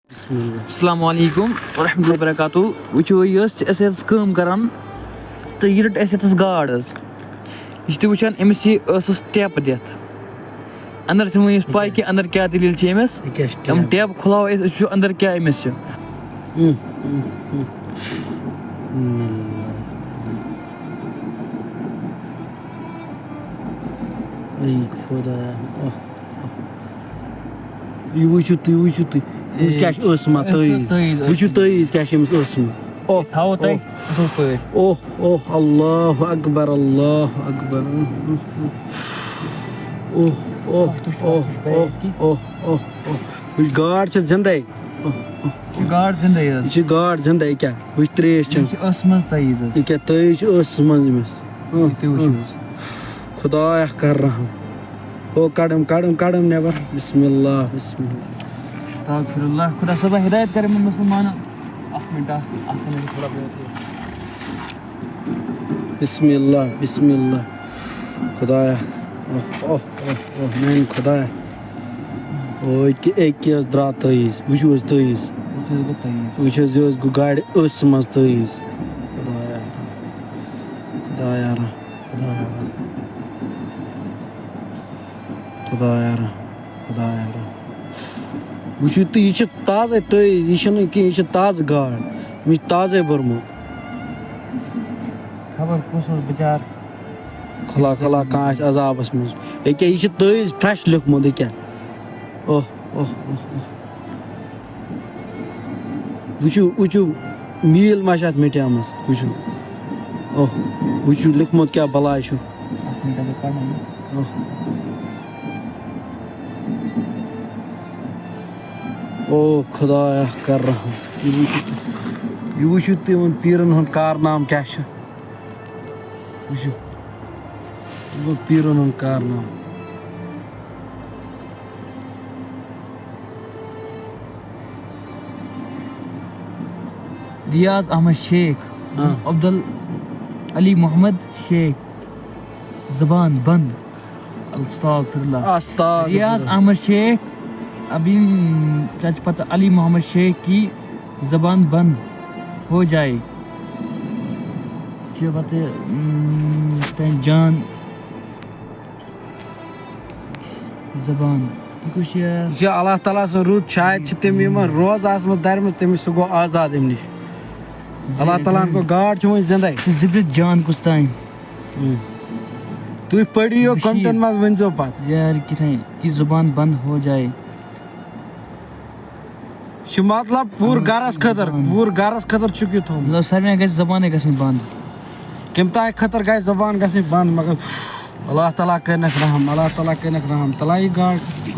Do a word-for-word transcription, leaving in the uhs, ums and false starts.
السلام علیکم ورحمۃ اللہ وبرکاتہ۔ وٕچھِو، یہِ ٲس اَسہِ ٲس کٲم کران تہٕ یہِ رٔٹ اَسہِ یَتَس گاڈ حظ۔ یہِ چھِ تُہۍ وٕچھان، أمِس یہِ ٲسَس ٹیپہٕ دِتھ۔ اَندَر چھِنہٕ وۄنۍ أمِس پَے کہِ اَندَر کیٛاہ دٔلیٖل چھِ أمِس۔ یہِ کیٛاہ چھِ یِم ٹیپہٕ؟ ٹیپہٕ کھُلاوو أسۍ، أسۍ وٕچھو اَندَر کیٛاہ أمِس چھِ۔ اۭں، اۭں، اۭں۔ اے خۄدایا، اوہ۔ یہِ وٕچھِو تُہۍ، وٕچھِو تُہۍ۔ أمِس کیٛاہ چھِ ٲسمٕژ أسۍ چھِ تٲیٖز؟ تٲیٖز وٕچھِو ٲسمٕژ۔ تٲیٖز کیٛاہ چھِ أمِس ٲسمٕژ۔ اوہ، تھاوو تۄہہِ اوہ۔ اَصٕل پٲٹھۍ۔ اوہ، اوہ، اللہ اکبر، اللہ اکبر۔ اوہ، اوہ، اوہ، تۄہہِ چھُو اوہ، اَتھ پٮ۪ٹھ اوہ، بیگ کینٛہہ؟ اوہ، اوہ، اوہ۔ وٕچھ، گاڈ چھِ زِندَے۔ اوہ، اوہ۔ یہِ چھِ گاڈ زِندَے حظ۔ یہِ چھِ گاڈ زِندَے، یہِ کیٛاہ؟ وٕچھ، ترٛیش چھِ أمِس۔ چھِ ٲسمٕژ تٲیٖز حظ۔ یہِ کیٛاہ تٲیٖز چھِ ٲسمٕژ أمِس؟ اوہ، تُہۍ وٕچھِو اوہ۔ حظ۔ خۄدایا کر رحم۔ او، کڑم، کڑم، کڑم نٮ۪بر۔ بسم اللہ، بسم اللہ۔ استغفر اللہ۔ خۄدا صٲبہ ہدایت کر یِمن مسلمانن۔ اکھ منٹ، اکھ، اکھ منٹ، تھوڑا بہت۔ بسم اللہ، بسم اللہ۔ خۄدایا۔ اوہ، اوہ، اوہ، اوہ، میانہِ خۄدایا۔ او، أکہِ، أکہِ حظ درٛاو تٲیٖز۔ وٕچھِو حظ تٲیٖز۔ وٕچھ حظ گوٚو تٲیٖز۔ وٕچھ حظ، یہِ حظ گوٚو گاڑِ ٲسہٕ منٛز تٲیٖز۔ خۄدایا۔ خۄدایا۔ خۄدایا۔ خۄدایا۔ خۄدایا۔ وٕچھِو تُہۍ، یہِ چھِ تازَے تٲیٖز، یہِ چھِنہٕ کینٛہہ، یہِ چھِ تازٕ گاڈ، مےٚ چھِ تازَے بوٚرمُت۔ خبر کُس اوس بِچار۔ خۄدا، خۄدا، کانٛہہ آسہِ عذابَس منٛز۔ ییٚکیٛاہ، یہِ چھِ تٲیٖز fresh لیوٚکھمُت، ییٚکیٛاہ۔ اوہ، اوہ، اوہ، اوہ۔ وٕچھِو، وٕچھِو، میٖل ما چھِ اَتھ مِٹیمٕژ، وٕچھِو۔ اوہ، وٕچھِو، لیوٚکھمُت کیٛاہ بَلاے چھُ۔ اَتھ مِٹیمٕژ پَرنَے نہٕ۔ اوہ۔ او خۄدایا، کر رحم۔ یہِ وٕچھِو تُہۍ، یہِ وٕچھِو تُہۍ یِمَن پیٖرَن ہُنٛد کارنامہٕ کیٛاہ چھُ۔ وٕچھِو، یہِ گوٚو پیٖرَن ہُنٛد کارنامہٕ۔ ریاض احمد شیخ، ہاں۔ عبدال علی محمد شیخ، زبان بند۔ استغفر اللہ۔ استغفر اللہ۔ ریاض احمد شیخ، ابھی، کیا پتہ، علی محمد شیخ کی زبان بند ہو جائے۔ چھ پتہ، ام، تن جان زبان۔ یہِ کُس چھُ؟ یہِ چھُ اللہ تعالیٰ سُنٛد رُت، شاید چھِ تٔمۍ یِمن روزٕ آسمٕژ دَرمٕژ، تٔمِس سُہ گوٚو آزاد اَمہِ نِش۔ اللہ تعالیٰ ہن کوٚر، گاڈ چھِ وۄنۍ زِندَے۔ چھِ زِبرِتھ جان کُس تام۔ اۭں۔ تُہۍ پٔرِو یہِ بشیٖر۔ کمنٹن منٛز ؤنۍزیو پتہٕ۔ یار کِتھَے، کی زبان بند ہو جائے۔ چھُ مطلب پوٗرٕ گرس خٲطرٕ، پوٗرٕ گرس خٲطرٕ چھُکھ یہِ تھوٚومُت۔ مطلب سارنٕے گژھِ زبانٕے گژھٕنۍ بند۔ کَمہِ تام خٲطرٕ گژھِ زبان گژھٕنۍ بنٛد، مگر اللہ تعالیٰ کٔرِنَکھ رحم، اللہ تعالیٰ کٔرِنَکھ رحم۔ تَلہ یہِ گاڈ۔